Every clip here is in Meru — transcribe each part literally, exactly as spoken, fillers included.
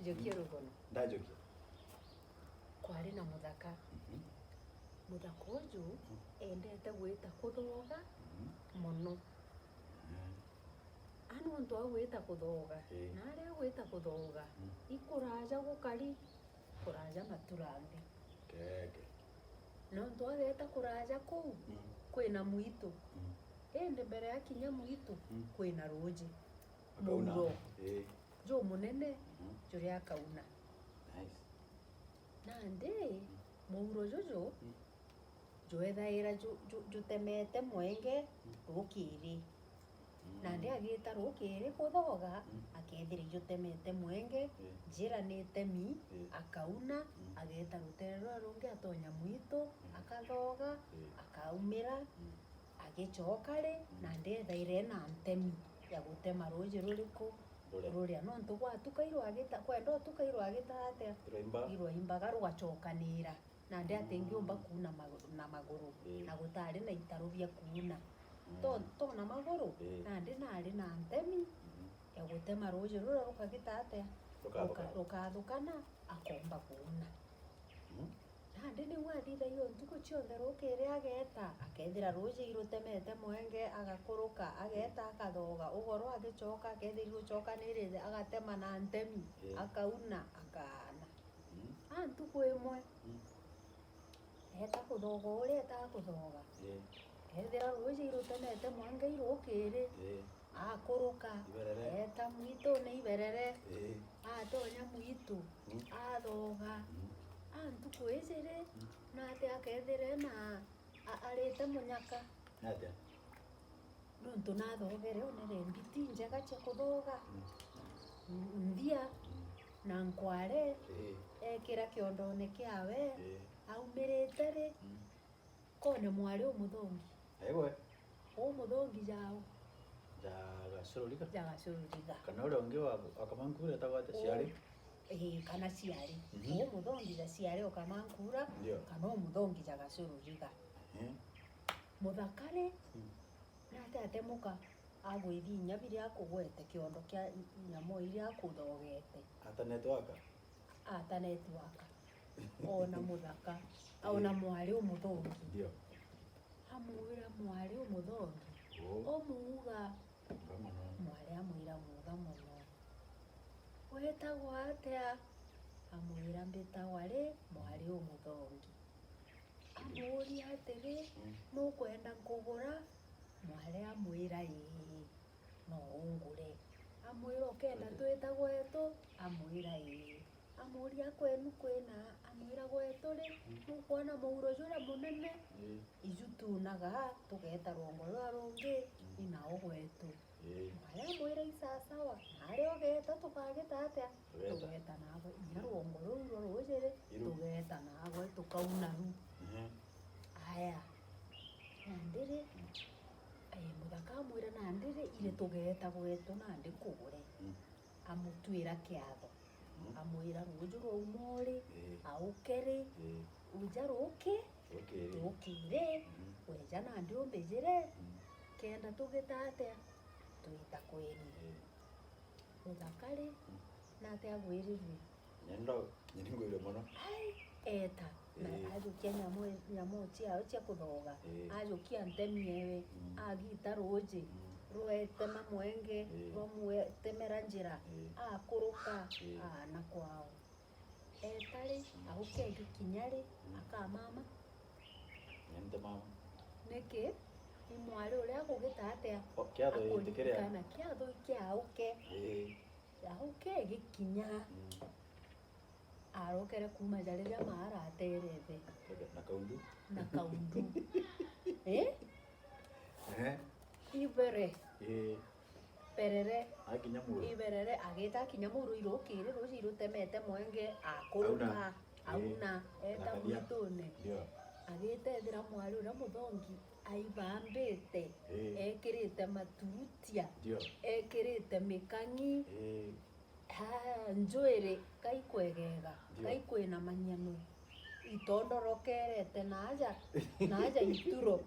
Njokie rugono. Ndajokia. Kwari na muthaka. Mhm. Muthaka uju endete gwita kuthoga mono. Mhm. A nontu agwita kuthoga, eh, na aria agwita kuthoga, mm, ikuraja gukari, kuraja matura nthi. Keke. Nontu ageta kuraja kuu, mm, kwina mwitu. Mm. Indi mbere akinya mwitu, mm, kwina ruuji. Akauna. Muuro. Eh. Jumunene, mhm, juria akauna. Nice. Nandi, mm, muuro juju, mm, jwethaira ju-, ju-, jutemete mwenge, mm, rukiri. Mm. Nandi agita rukiri kuthoga, mm, akethira ijutemete mwenge, eh, njira ni itemi, eh, akauna, mm, ageta rutere ruria rungi atonya mwitu, mm, akathoga, eh, akaumira, mm, agicoka ri, mm, nandi ethaira ena ntemi ya gutema ruuji ruriku? Ruria. Ruria. Nontu gwatukairwe agita, kwenda utukairwe agita atia? Rwaimba. Irwaimbaga rugacokanira. Nandi atingiumba, mm, kuuna magu-, na maguru, ii, na gutari na itaru bia kuuna. Mm. To, to na maguru, ii, nandi nari na ntemi, mhm, ya gutema ruuji ruria rukagita atia? Rukathuka. Ruka-, rukathukana, akomba kuuna. Mm. Nandi niu athithagia o ntuku cionthe rukiri ageta, akethira ruuji irutemete mwenge, agakuruka, ageta, akathoga, ugoro agicoka, akethira irucokanirite, agatema na ntemi, ii, akauna, akaana. Mm. A ntuku imwe, mm, eeta kuthoga uria eetaga kuthoga. Ii. Eethira ruuji irutemete mwenge irukiri, ii, akuruka, iberere, eeta mwitune iberere, ii, atonya mwitu, mm, athoga. Mm. A ntuku iji ri, mm, nati akeethire na a-, arite munyaka. Atia? Nontu nathogere, onere mbiti njega cia kuthoga. Mm. Nthia, mm, na nkware, ii, ekira kiondone kiawe, ii, aumirite ri, mm, kone mwari umuthongi. Aiwe. Umuthongi jao. Ja Gacururiga? Ja Gacururiga. Kana uria ungi wa, wa Kamankura etagwa atia? Ciari? Ii, kana Ciari. Mhm. Umuthongi ja Ciari o Kamankura, ndio, kana umuthongi ja Gacururiga. Ehe. Muthaka ri, mm, nate atemuka agwithia inya biria akugwete kiondo kia nyamu iria akuthogete. Ata network? Ata network. Ona muthaka, ona, eh, mwari umuthongi. Ndio. Amwira mwari umuthongi. Oh. Omuuga. Muga mono. Mwari amwira, muga mono. Wetagwa atia? Amwira, mbitagwa ri mwari umuthongi. Amuuria atiri, mm, nukwenda nkugura? Mwari amwira, ii, no ungure. Amwira, ukenda, okay, twita gwetu? Amwira, ii. Amuuria, kwenu kwina? Amwira, gwetu ri, mm, nukwona muuro juria munene? Ii. Iju tuunaga, tugeeta rwongo ruria rungi, mm, inao gwetu. Ii. Mwari amwira, i sawa sawa, naari ugeeta tukagita atia? Tugeeta. Tugeeta naagwe. Inya, mm, rwongo ruu rwa ruuji ri, iru, tugeeta naagwe, tukauna ru. Mhm. Aya. Nandi ri, mm, eh, muthaka amwira, nandi ri, iri, mm, tugeeta gwetu nandi nkugure. Mm. Amutwira kiatho. Mm. Amwira, ruuju rwauma uri, ii, auke ri, ii, uja ruki, ruki ri, ruki ri, mm, weja nandi umbijire, mm, kenda tugita atia? Twita kwenu. Ii. Muthaka ri, mm, nate agwirirue? Nyendo, nyeni ngwire mono. Ai, eeta. Na, ii, ajukia nyamu, nyamu ciao cia kuthoga. Ii. Ajukia ntemi ewe. Mm. Agita ruuji. Mm. Rwetema mwenge. Ii. Rwamutemera njira. Ii. Akuruka. Ii. Aana kwao. Eeta ri, mm, auke gikinya ri, mm, akamama. Nyente mama. Niki? I mwari uria akugita atia? O, kiatho gitikiria. Akuririkana kiatho ikiauke. Ii. Auke gikinya. Mm. Arokere kuuma ja riria maara ateerete. Na kaundu. Na kaundu. Eh? Ehe. Ibere. Ii. Berere. Akinya muru. Iberere, ageta akinya muru irukiri, ruuji irutemete mwenge, akuruka, auna. Ii. Auna, eeta mwitune. Ndio. Agita ethira mwari uria muthongi aibambite, ii, ekirite maturutia, ndio, ekirite mikang'i. Ii. Ah, njwiri, kai kwegega, ndio, kai kwina manyano. Itondorokerete naaja, naaja ituro.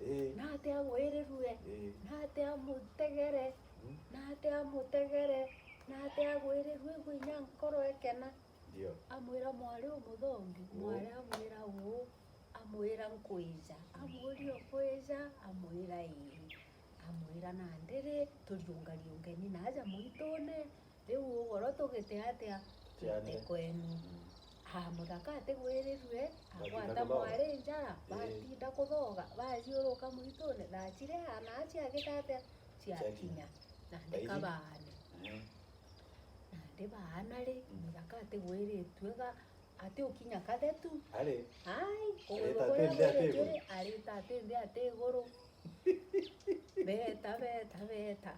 Ii. Nate agwirirue, ii, nate amutegere, mm, nate amutegere, Na ati agwirirue igwe inya nkoro ekena. Ndio. Amwira mwari umuthongi, mm, mwari amwira uu, amwira nkwija. Amuria ukwija, amwira ii. Amwira nandi ri, turiungariungeni naaja mwitune, riu ugoro tugite atia? Ciane. Twite kwenu. Mm. Aa, muthaka atigwirirue, agwata mwari njara, ii, batinda kuthoga, bathiuruka mwitune, thaa ciria aana ciagita atia? Ciakinya. Ciakinya. Nandi kabaane. Mm. Nandi baana ri, mm, muthaka atigwiritue ga, ati ukinya kathetu. Ari. Ai, kugwirua kuria gwiritue ri, arita ati nthi ati iguru. Beeta, beeta, beeta.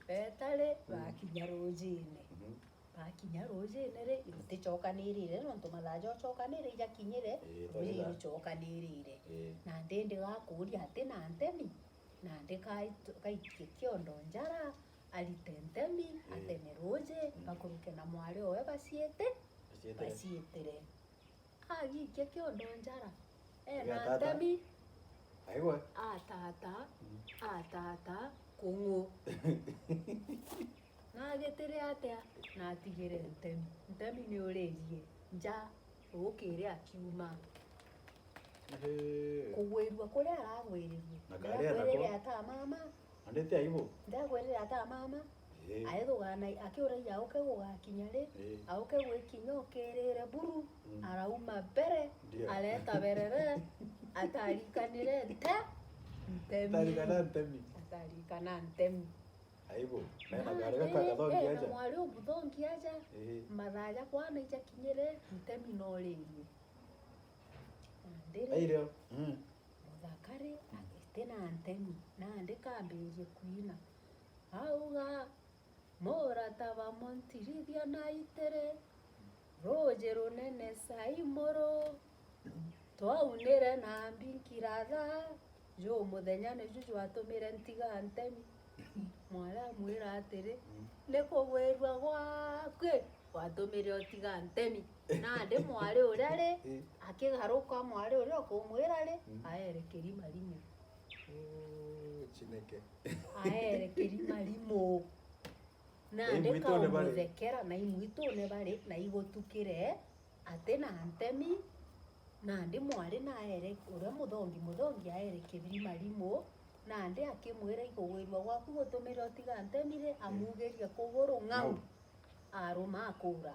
Beeta ri, mm, bakinya ruujine. Mhm. Bakinya ruujine ri, ruticokanirire, nontu mathaa jocokanire ijakinyire, ii, ruuji rucokanirire. Ii. Nandi ndigakuuria ati na ntemi, nandi gaikie kiondo njara, arite ntemi, ii, ateme ruuji, mm, bakuruke na mwari owe baciite, baciitire. Baciitire. Agikia kiondo njara. Ena ntemi. Aigwe. Atata. Mm. Atata kung'u. Nagitire atia? Natigire ntemi. Ntemi niuririe nja rukiri akiuma. Ehe. Kugwirua kuria aragwiririe. Na kari ena ko? Ndagwirire ata mama? Andete aibu. Ndagwirire ata mama? Ii. Aethugana akiuragia auke gugakinya ri, ii, auke gwikinya ukirire buru, mm, arauma mbere, ndio, areta berere, atarikanire nte-, ntemi. Atarikana ntemi. Atarikana ntemi. Aibu. Nena kari gaka gathongi aja. Mwari umuthongi aja. Ii. Mathaa ja kwana ijakinyire, ntemi noririe. Nandi ri, airio. Mm. Muthaka ri, mm, agiti na ntemi, nandi kambirie kwina. Auga, murata ba Montirithia na itiri, ruuji runene cai muru, twaunire na mbi nkiratha, ju muthenya niju jwatumire ntiga ntemi. Mwari amwira atiri, mm, ni kugwirua gwakwi gwatumire utiga ntemi. Nandi mwari uria ri, ii, akigaruka mwari uria ukumwira ri, mm, aere kirima rimu. Uu, Chineke. Aere kirima rimu. Nandi kaumuthekera na imwitune bari, na igutukire ati na ntemi, nandi mwari naere uria muthongi, muthongi aere kirima rimu, nandi akimwira, ikugwirua gwaku gutumire utiga ntemi ri, amugeria kuguru ng'au, aruma akuura.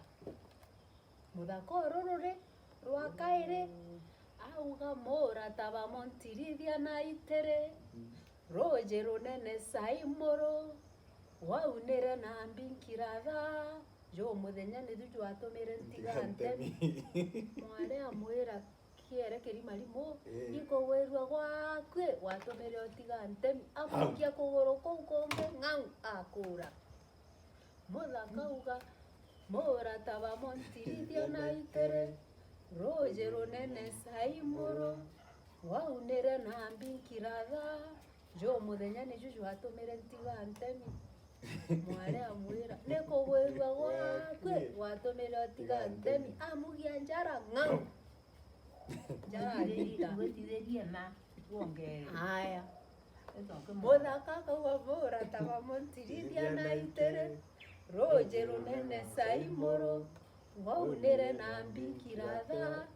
Muthaka uru ruri rwa kairi, auga, murata ba Montirithia na itiri, ruuji runene cai muru, waunire na mbi nkiratha, ju muthenya niju jwatumire ntiga ntemi. Mwari amwira, kiere kirima rimu, ii, ikugwirua gwakwi gwatumire utiga ntemi, amukia kuguru kuu kungi ng'au akuura. Muthaka auga, murata ba Montirithia na itiri, ruuji runene cai muru, waunire na mbi nkiratha, ju muthenya niju jwatumire ntiga ntemi. Mwari amwira, ni kugwirua gwakwi gwatumire utiga ntemi, amugia njara ng'au. Njara arita. Gwitithirie na wongeere. Aya. Muthaka akauga, murata ba Montirithia na itiri, ruuji runene cai muru, waunire na mbi nkiratha,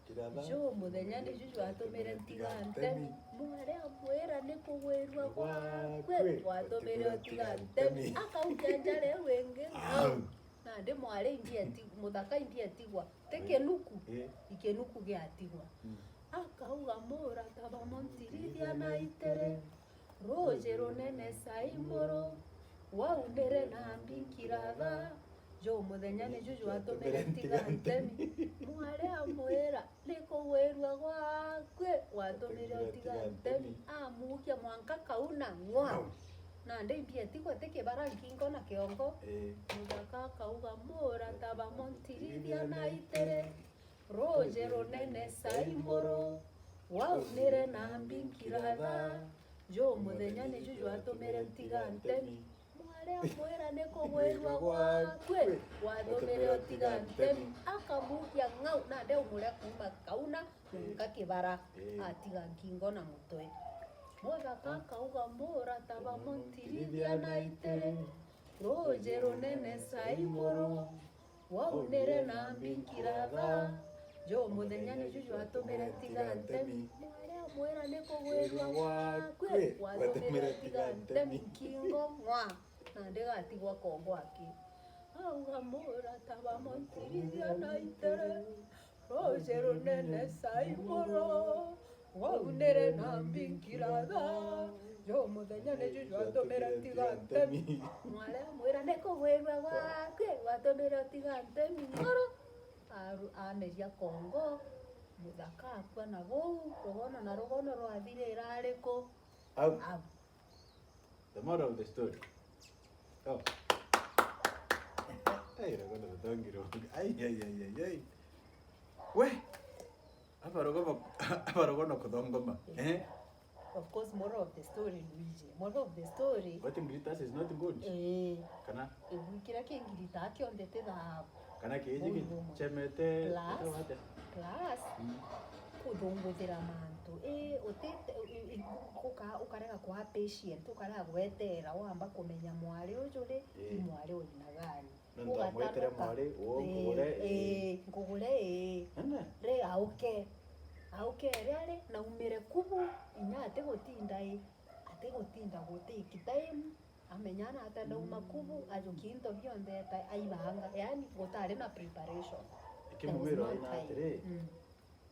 ju muthenya niju jwatumire ntiga ntemi. Mwari amwira, ni kugwirua gwakwi gwatumire utiga ntemi. Akaukia njara iu ingi ng'au. Nandi mwari imbi eti-, muthaka imbi etigwa. Ti kinuku, ikinuku giatigwa. Akauga, murata ba Montirithia na itiri, ruuji runene cai muru, waunire na mbi nkiratha, ju muthenya niju jwatumire ntiga ntemi. Mwari amwira, ni kugwirua gwakwi gwatumire utiga ntemi. Amukia mwanka kauna ng'wa. Nandi imbi etigwa ti kibara nkingo na kiongo. Muthaka akauga, murata ba Montirithia na itiri, ruuji runene cai muru, waunire na mbi nkiratha, ju muthenya niju jwatumire ntiga ntemi. Mwari amwira, ni kugwirua gwakwi gwatumire utiga ntemi. Akamukia ng'au, nandi aumuria kuuma kauna, nka kibara, atiga nkingo na mutwe. Muthaka akauga, murata ba Montirithia na itiri, Ruuji runene Saimuru, waunire na mbi nkiratha, ju muthenya niju jwatumire tiga ntemi. Mwari amwira ni kugwirua gwakwi, gwatumire tiga ntemi nkingo ng'wa, na ndigatigwa kongwa aki. Auga murata ba Montirithia na itere, ruuji runene Saimuru, waunire na mbi nkiratha, ju muthenya niju jwatumire tiga ntemi. Mwari amwira ni kugwirua gwakwi, gwatumire tiga ntemi. Ngoro aru-, ameria kongo, muthaka akua na buu, rugono na rugono rwathirira ariku? Au. Au. The moral of the story. Oh. Ai, rugono rutongi rutongi. Ai, ai, ai, ai, ai. We! Abarogono, abarogono kuthongoma. Eh? Of course, moral of the story, Luigi. Moral of the story. What in glitters is not gold. Eh. Kana? Ibu kiria kingirita kionthe ti thahabu. Kana kiiji kichemete. Plus, plus, mm, kuthunguthira mantu. Eh, utite, i-, i-, uka-, ukarega kwa patient, ukarega gweterera, wamba kumenya mwari uju ri, eh, i mwari wa aina gani. Nontu amwetire mwari, uu nkugure, ii, ii, nkugure, ii. Nene. Ri auke. Auke ria ri, naumire kubu, inya atigutinda ii. Atigutinda gutake time, amenya na ata ndauma kubu, ajukia into bionthe eta aibanga. Yaani, gutari na preparation. There was no time. Ikimwira aina atiri, mm.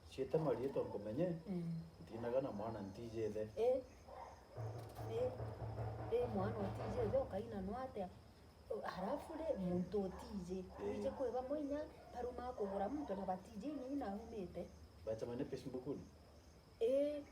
Ciita mariitwa nkumenye, mm, ntinaga na mwana ntiji ithe. Ii. Ii. Ii, mwana utiji ithe ukaina no atia? Halafu ri, muntu utiji. Ii. Wiji kwi bamwe inya barumaa kugura muntu na batiji inya ina aumite. Bacemania Facebook-ini? Ii.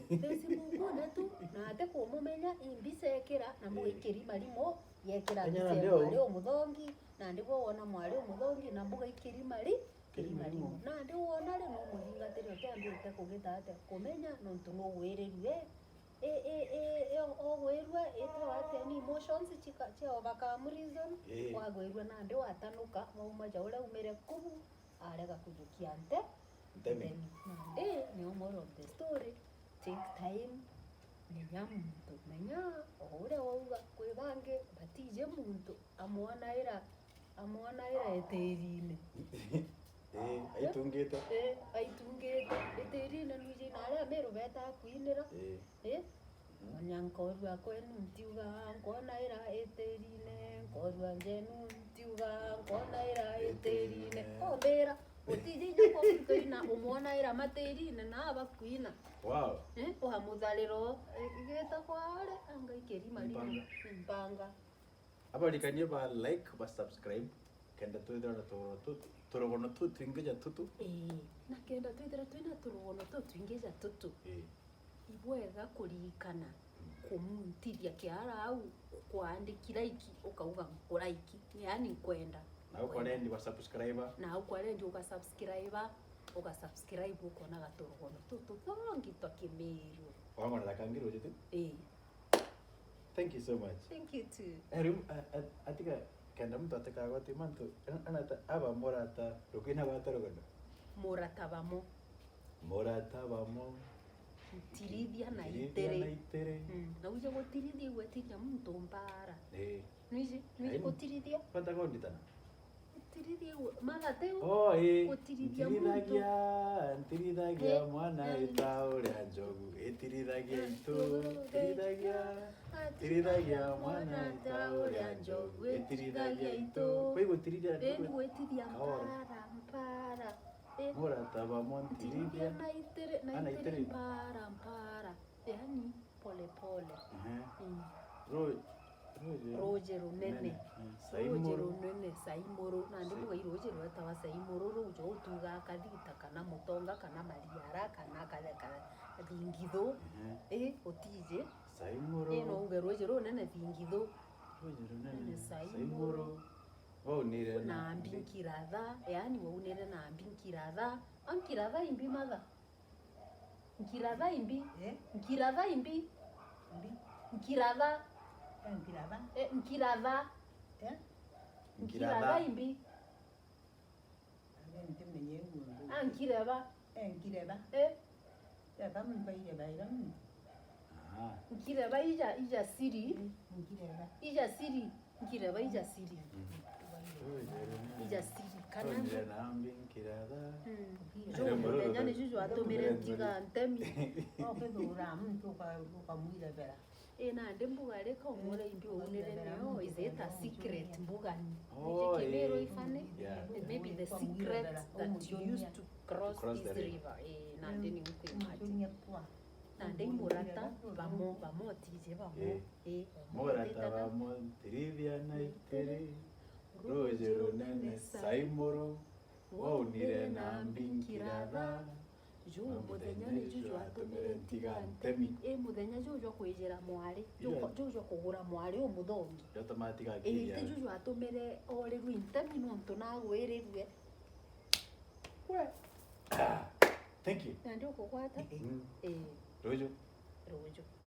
Facebook-ini tu, na ati kumumenya, imbi cekira, na mbuga, ii, ikirima rimu, yekira mbica ya mwari umuthongi, na ndigwo wona mwari umuthongi, na mbuga ikirima ri, kirima rimu. Nandi wona ri, no muthingatiri utiambirite kugita atia kumenya, nontu nugwirirue. I, i, i, i, ogwirua, itewa atia ni emotions chika-, chia overcome reason, ii, wagwirua nandi watanuka, wauma ja uria umire kubu, arega kujukia nte-, ntemi. Ntemi. Nandi, nio moral of the story, take time, menya muntu, menya o uria wauga, kwi bangi batiji muntu, amwonaira, amwonaira itirine. Ii, aitungite. Ii, aitungite itirine, nwiji na aria Amiru betaa kwinira. Ii. Ii? Mhm. Onya nkorua kwenu ntiuga, nkonaira itirine, nkorua njenu ntiuga, nkonaira itirine. Itirine. Ombira, utiji inya kwa muntu ina umwonaira matirine na abakwina. Wow. Ii? Uhamutharira, ii, igita kware, anga ikirima riu. Mpanga. Mpanga. Abarikanie ba like, ba subscribe, kenda twithira na turogono tu-, turogono tutwingi ja tutu. Ii, na kenda twithira twina turogono tutwingi ja tutu. Ii. Ibwega kuririkana, mm, kumuntithia kiara au, kwaandiki like, ukauga nkulaiki, yaani nkwenda. Na ukwarendi wa subscriber. Na ukwarendi uga subscriber, uga subscribe, ukonaga turogono tutu thongi twa Kimiru. Wang'onera kangi ruuji tu? Ii. Thank you so much. Thank you too. Eh, riu, a-, a-, atiga kenda muntu atikagwati mantu, ana-, anata, aba murata, rukwina gwata rugono? Murata bamo. Murata bamo. Ntirithia na itere. Ntirithia na itere. Mm. Na uje gutirithia igwetiria muntu mbara. Eh. Nwiji, nwiji gutirithia. Bata konditana. Gutirithia igwe-, matha ti u-, oh, ii. Gutirithia muntu. Ntirithagia, ntirithagia, eh, mwana, eh, ita uria njogu. Itirithagia itu, ntirithagia, ntirithagia mwana ita uria njogu. Itirithagia itu. Kwa hivyo tirithia, eh, ndu gwitithia kaora. Mpara, mpara. Eh. Murata bamo ntirithia. Ntirithia na itiri, na itiri, mpara, mpara. Yaani, pole pole. Ehe. Mm. Ru-, ruuji, ruuji runene. Runene. Eh, ruuji Saimuru. Runene, Saimuru. Nandi bugai ruuji rwetawa Saimuru, ruu jo utugaa kathita, kana mutonga, kana mariara, kana ka-, ka-, thingithu. Ehe. Ii, utiji. Saimuru. Ii, no uge ruuji runene thingithu. Ruuji runene. Runene Saimuru. Saimuru. Waunire na mbi nkiratha, yaani waunire na mbi nkiratha. A nkiratha imbi matha. Nkiratha imbi. Eh? Nkiratha imbi. Imbi? Nkiratha. Eh, nkiratha. Eh, nkiratha. Eh? Nkiratha. Nkiratha imbi. Age ntimenye iguo ndu. Ah, nkireba. Eh, nkireba. Eh? Teka muntu aireba ira muntu. Aha. Nkireba ija, ija siri. Mm, nkireba. Ija siri. Nkire ba ijasiri. Ijasiri, kana. Onyire na mbi nkira tha. Mm. Ere Jo muthenya ni juju atumire ntiga ntemi. Okethura muntu uka-, ukamwirebera. Ii, nandi mbuga rika umure imbi uunire nio, is it a secret mbugani? Oh, Niki Kimiru ii. Ifane? Yeah. Maybe the secret that you used to cross this river. Ii, nandi ni nkwimagine. Nandi imurata bamo, bamo tije bamo. Ii. Ii. Murata bamo ntirithia na itiri. Ruuji runene Saimuru. Waunire na mbi nkira tha. Ju muthenya ni juju atumire ntiga ntemi. Ii, muthenya juju jwa kwijira mwari. Ju-, juju jwa kugura mwari umuthongi. Jotuma atiga. Ii, ti juju atumire orirwe ntemi nontu nagwirirwe. We. Ah, thank you. Nandi ukugwata? Mm. Ii. Ruuju. Ruuju.